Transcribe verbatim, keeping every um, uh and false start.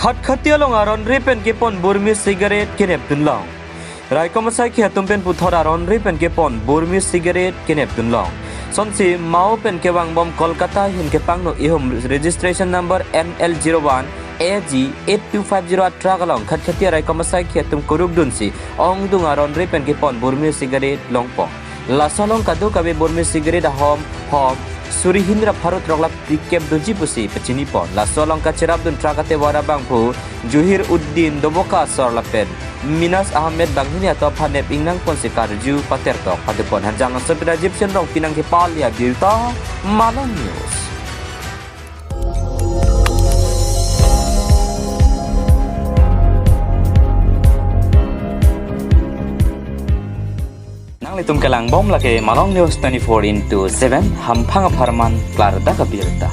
Khatkhati along aron-re pen kepon Burmese cigarette kenep dunlong. Raikom asaikhi atum pen puthot aron-re pen kepon Burmese cigarette kenep dunlong. Sonsi Mao pen kevangbom Kolkata ahin kepangno ihum registration number N L zero one A G eight two five zero a truck along khatkhati raikom asaikhi atum kuruk dunsi ongdung aron-re pen kepon Burmese cigarette longpo. Laso along kadokave Burmese cigarette ahom hom suri hini ra pharo throk lakh phlikep doji pusi pachinipon. Laso along kacherapdun truck atevar abangphu Juhir Uddin Doboka asor lapen Minas Ahmed banghini atum aphan nep ingnangponsi karju patertok padopon. Hanjang angsong pen Rajiv Singh Rongpi nangkepale abirta Malong News. Nanglitum kelangbom lake Malong News twenty-four into seven, hamphang apharman klardak abirta.